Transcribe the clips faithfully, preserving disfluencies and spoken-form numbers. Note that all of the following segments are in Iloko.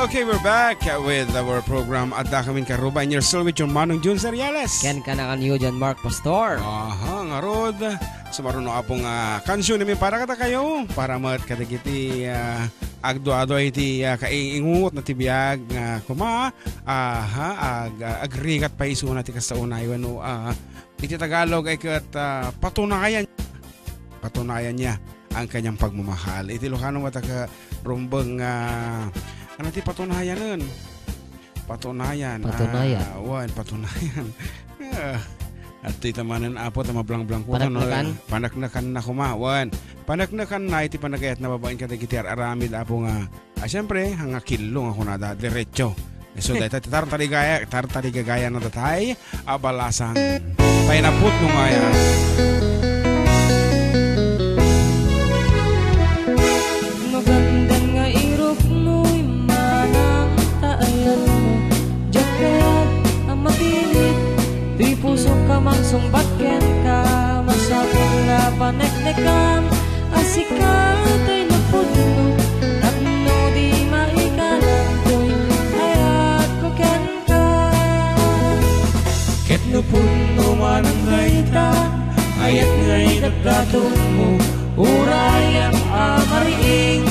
Okay, we're back with our program Adda Kamin Karuba, and you're still with your Manong Jun Seriales. Ken kanakan you, John Mark Pastor. Aha, ngarud, sumaruno, Apo, nga kansiyon mi para kadakayo, para met kadagiti, ah, agdua-dua iti, ah, kaiingot na ti biag nga kuma, aha, ag-, ah, agrigat pay isuna ti kasta unay wenno, ah, iti Tagalog ay ket, ah, patunayan, patunayan niya ang kanyang pagmamahal. Iti Ilocano met a ka-, rumbeng nga, ano ti patunayanen? Patunayan. Patunayan. Ah, wen, patunayan. Ah, at ita manen, Apo, ta mablangblangko, no? Paneknekan? Paneknekan na kuma, wen. Paneknekan na iti panagayat na babaen kadagiti ar-aramid, Apo, nga, ah, siyempre, nga killo nga kunada, diretso. So, dayta ti tartarigaya-, tartarigagayana datay a balasang. Painaputno nga aya. Maganda nga iruknoy manang ta ayatmo. Diak kayat a mapilit, ti pusok a mangsungbat kenka. Masapul a paneknekam a sika tay napudno, tapno di maikalan toy ayatko kenka. Ket no pudno manen dayta, ayat ngay datdatonmo, urayem a mariing,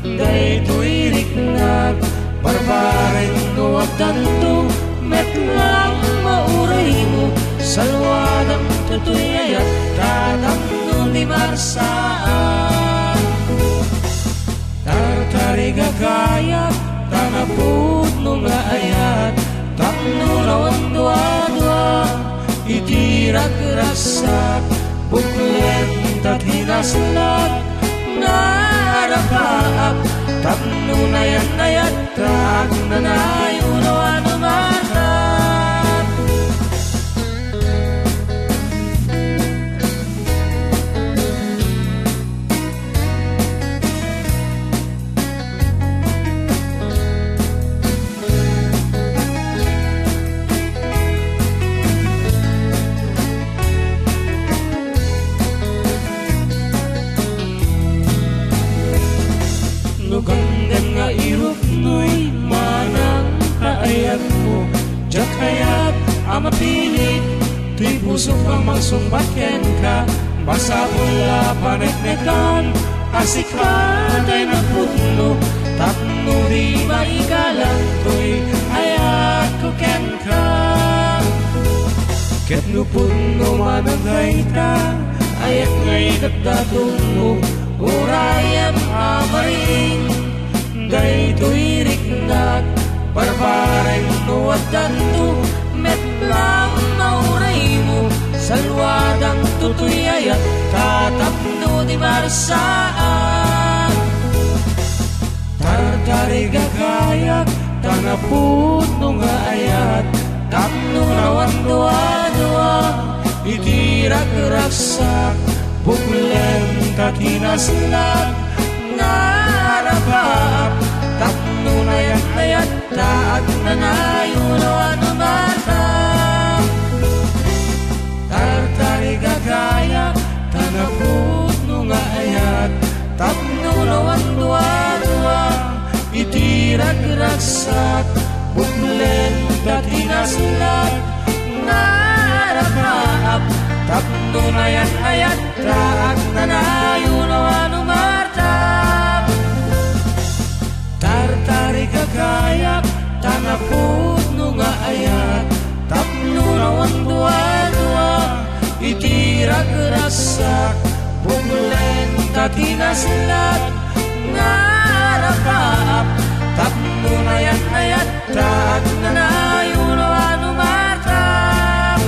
daytoy riknak, barbareng no addanto, met lang mauraymo, salwadam toy ayat, ta tapno di marsaan. Tartarigagayak, ta napudno nga ayat, tapno nawan duadua iti ragragsak, buklen ta tinasnak nga arapaap, tapno nayan-ayat ta agnanayon no ano matam. No ganggan nga iruknoy manang kaayatmo, diak kayat a mapilit ti pusok a mangsungbat kenka. Masapul a paneknekan a sika tay napudno, tapno di maikalan toy ayatko kenka. Ket no pudno manen dayta, ayat ngay datdatonmo, urayem a mariing, daytoy riknak, barbareng no addanto, met lang mauraymo, salwadam toy ayat, ta tapno di marsaan. Tartarigagayak, ta napudno nga ayat, tapno nawan duadua iti ragragsak, buklen ta tinasnak nga arapaap, tapno nayan-ayat ta agnanayon no ano matam. Tartarigagayak, ta napudno nga ayat, tapno nawan duadua iti ragragsak, buklen ta tinasnak nga arapaap, tapno nayan-ayat ta agnanayon no ano matam. Tartarigagayak, ta napudno nga ayat, tapno nawan duadua iti ragragsak, buklen ta tinasnak nga arapaap, tapno nayan-ayat ta agnanayon no ano matam.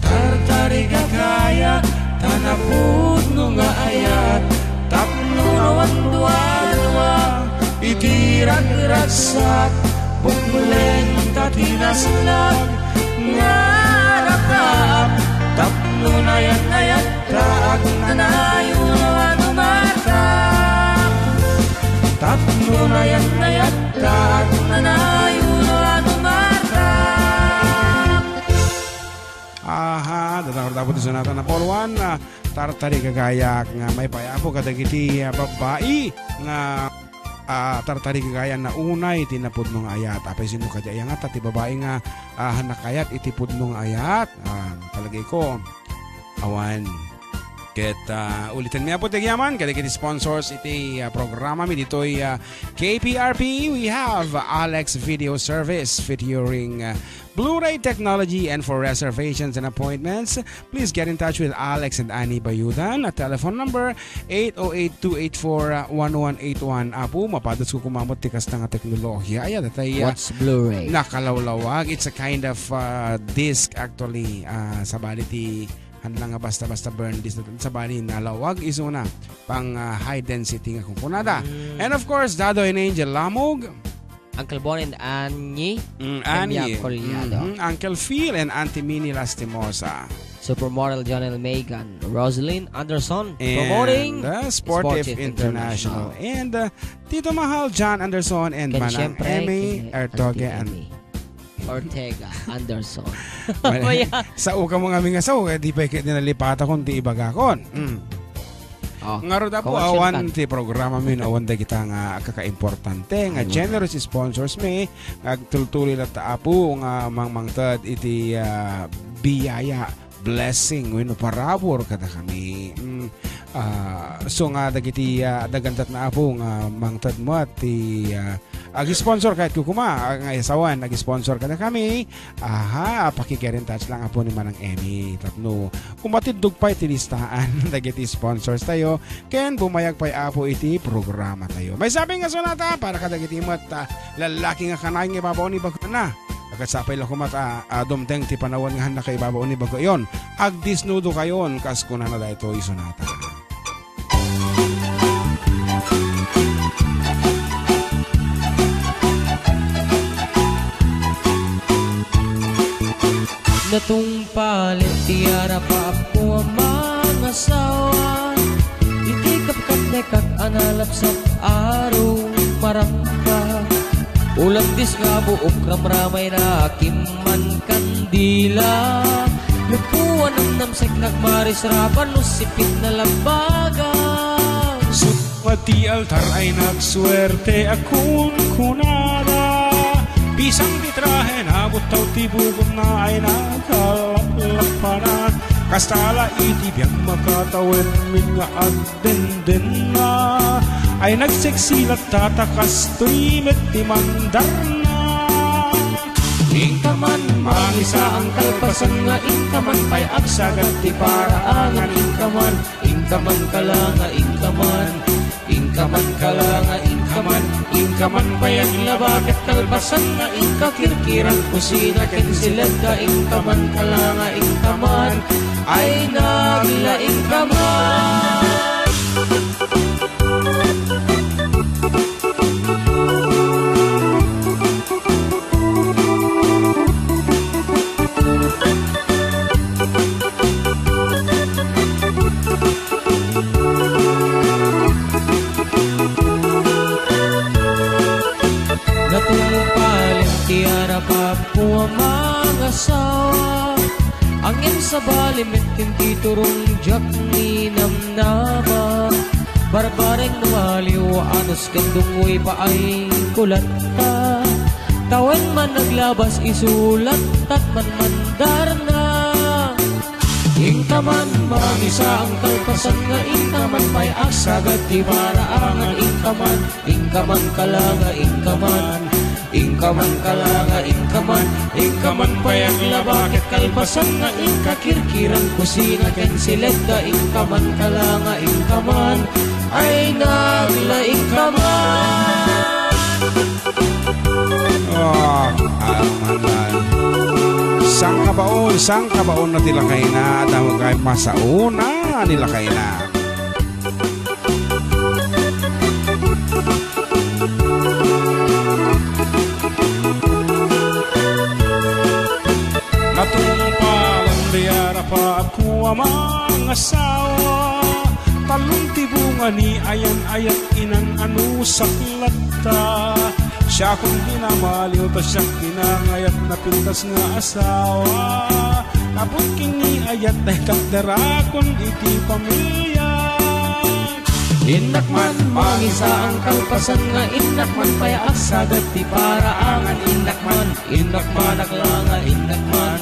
Tartarigagayak, ta napudno nga ayat, tapno nawan duadua iti ragragsak, buklen ta tinasnak nga arapaap, tapno nayan-ayat ta agnanayon no ano matam. Tapno nayan-ayat ta agnanayon no ano matam. Aha, dadaw-daw ti sonata na Paul Juan, ah, Tartarigagayak nga maipayapo kadagiti, ah, babbai nga ah, tartarigagayanna unay ti napudno nga ayat. Apay, sino kadi aya ngata ti babai nga, ah, nakayat iti pudno nga ayat? Ah, palagayko, awan. Ket, ah, uliten mi, Apo, ti agyaman kadagiti sponsors iti, ah, programa mi ditoy, ah, K P R P. We have Alex Video Service featuring, ah, Blu-ray technology, and for reservations and appointments, please get in touch with Alex and Annie Bayudan at telephone number eight oh eight, two eight four, one one eight one. Apo, mapadas ko kumamot ti kasta nga teknolohiya. Ay, adatay, ah, What's Blu-ray? Nakalawlawag. It's a kind of, ah, disc, actually. Ah, sabali ti, haan lang nga basta-basta burn disc, sabali nalawag isuna. Pang, ah, high density nga kunkunada. Mm. And of course, Dado and Angel Lamog. Uncle Bon and Annie Mm, Annie. Emilia Collado. Mhm. Uncle Phil and Auntie Minnie Lastimosa. Supermodel Jonel Megan, Roslyn Anderson, And, promoting uh, Sportive Sportive International. International. And, uh, Tito Mahal John Anderson and Ken Manang siyempre, Emmy ken Ertoge Auntie and Emmy Ortega Anderson. Well, Maya. Sa uka mo nga mingasaw, eh, di pa ikit nalipata kung di ibagakon. Mm. Oh, Ngarud, Apo, commercial awan kan. Ti programa mi, awan dagita nga kakaimportante nga Ay, wala. Generous sponsors mi, nga agtultuloy latta, Apo, nga mangmangted iti, ah, biyaya, blessing, wenno parabur kadakami. Mm, ah, so nga dagiti, ah, dagandatna, Apo, nga mangted met ti, ah, ag-sponsor kayat ko kuma, ah, nga isawan, ag-sponsor kadakami. Aha, paki-get in touch lang, Apo, ni Manang Emmy tapno umatiddog pay ti listaan dagiti sponsors tayo, ken bumayag pay, Apo, iti programa tayo. Maysa pay nga sonata para kadagiti met, ah, lallaki nga kanayon nga ibabaw ni bagona. Ket sapay la koma ta, ah, dumteng ti panawen nga hannaka ibabaw ni bagoyon. Agdisnudo kayon, kas kunana daytoy sonata. Natungpal ti arap a apo a mangasawa, iti kapkapnekat a nalapsap a rumarangka. Ulandis nga buok ramramay na kimman kandila. Lupuan namnamsek nagmarisrapan no sipit na lambaga. Sumati altar ay nagsuerte a kunkunada. Pisang ti trahe na buttaw ti bugotna ay nakalaplapana. Kasta la iti biag makatawen mi nga ag- dendenna. Ay nagseksi latta ta kastoy met ti mandarna. Inka man mangisaan kalpasan nga inka man pay agsagat ti paraangan, inka man, inka man kala nga inka man, inka man kala nga inka man, inka man pay aglaba ket kalpasan nga inka kirkiran kusina ken siledda, inka man kala nga inka man, ay naglaing ka man. Natungpal ti arap a apo a mangasawa. Ngem sabali met ti turong diak ninamnama. Barbareng no aliw, anus ken dungoy paay ko latta. Tawen man naglabas isu latta man mandarna. Inka man mangisaan kalpasan nga inka man pay agsagat ti paraangan, inka man, inka man kala nga inka man. Inka man kala nga inka man, inka man pay aglaba ket kalpasan nga inka kirkiran kusina ken siledda, inka man kala nga inka man, ay naglaing ka man. Ah, amangan. Sangkabaon, sangkabaon na ti lakayna, damo kay masauna ni lakayna. Natungpalan di arap a apo a mangasawa, talon ti bunga ni ayan-ayat inan a nusak latta. Siakon ti namaliw ta siak ti nangayat napintas nga asawa. Napot ken ni ayat dayta derakon iti pamiliak. Innak man, mangisaan kalpasan nga innak man pay agsagat ti paraangan. Innak man, innak man aglanga, innak man.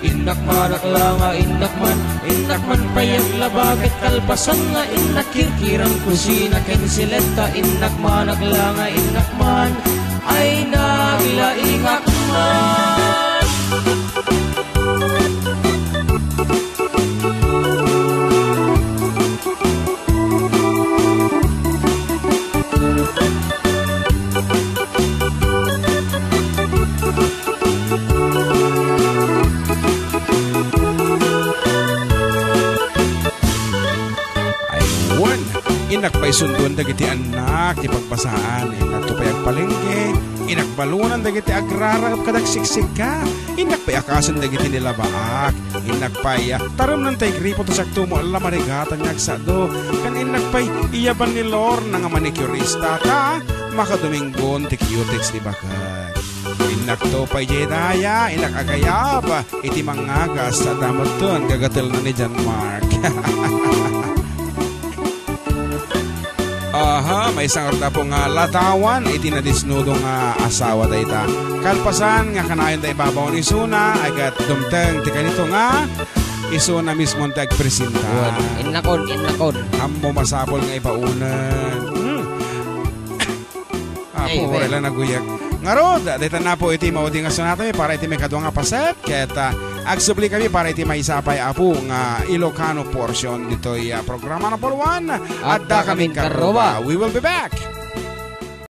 Innak man aglanga, innak man. Innak man pay aglaba ket kalpasan nga innak kirkirang kusina ken siletta. Innak man aglanga, innak man. Ay naglaingak man. Aywan, innak pay sundon dagiti annak ti pagbasaan. Innakto pay agpalengke, innak balunan dagiti agraragap kada agsiksika. Innak pay akasen dagiti nilabaak. Innak pay, ah, taremnen tay gripo ta siakto mo la marigatan nga agsado. Ken innak pay iyaban ni Lorna nga manicurista ta makadominggon ti cutex ni baket. Innakto pay diay daya, innak agayab iti mangagas ta dametten gagatelna ni John Mark. Aha, maysa ngarud, Apo, nga ladawan iti nadisnudo nga asawa dayta. Kalpasan nga kanayon da ibabaon isuna, ay ket dumteng ti kanito nga isuna mismo ti agpresenta. Wen, innakon, innakon. Ammo masapul nga ibaonen. Hmm. Apo, Amen. Uray lang naguyag. Ngarud, dayta na po iti maudi nga sonata mi para iti maikadua nga paset. Ket, ah, agsubli kami para iti maysa pay, Apo, nga Ilocano portion ditoy, ah, programa na puluan. Adda kamin karruba. We will be back.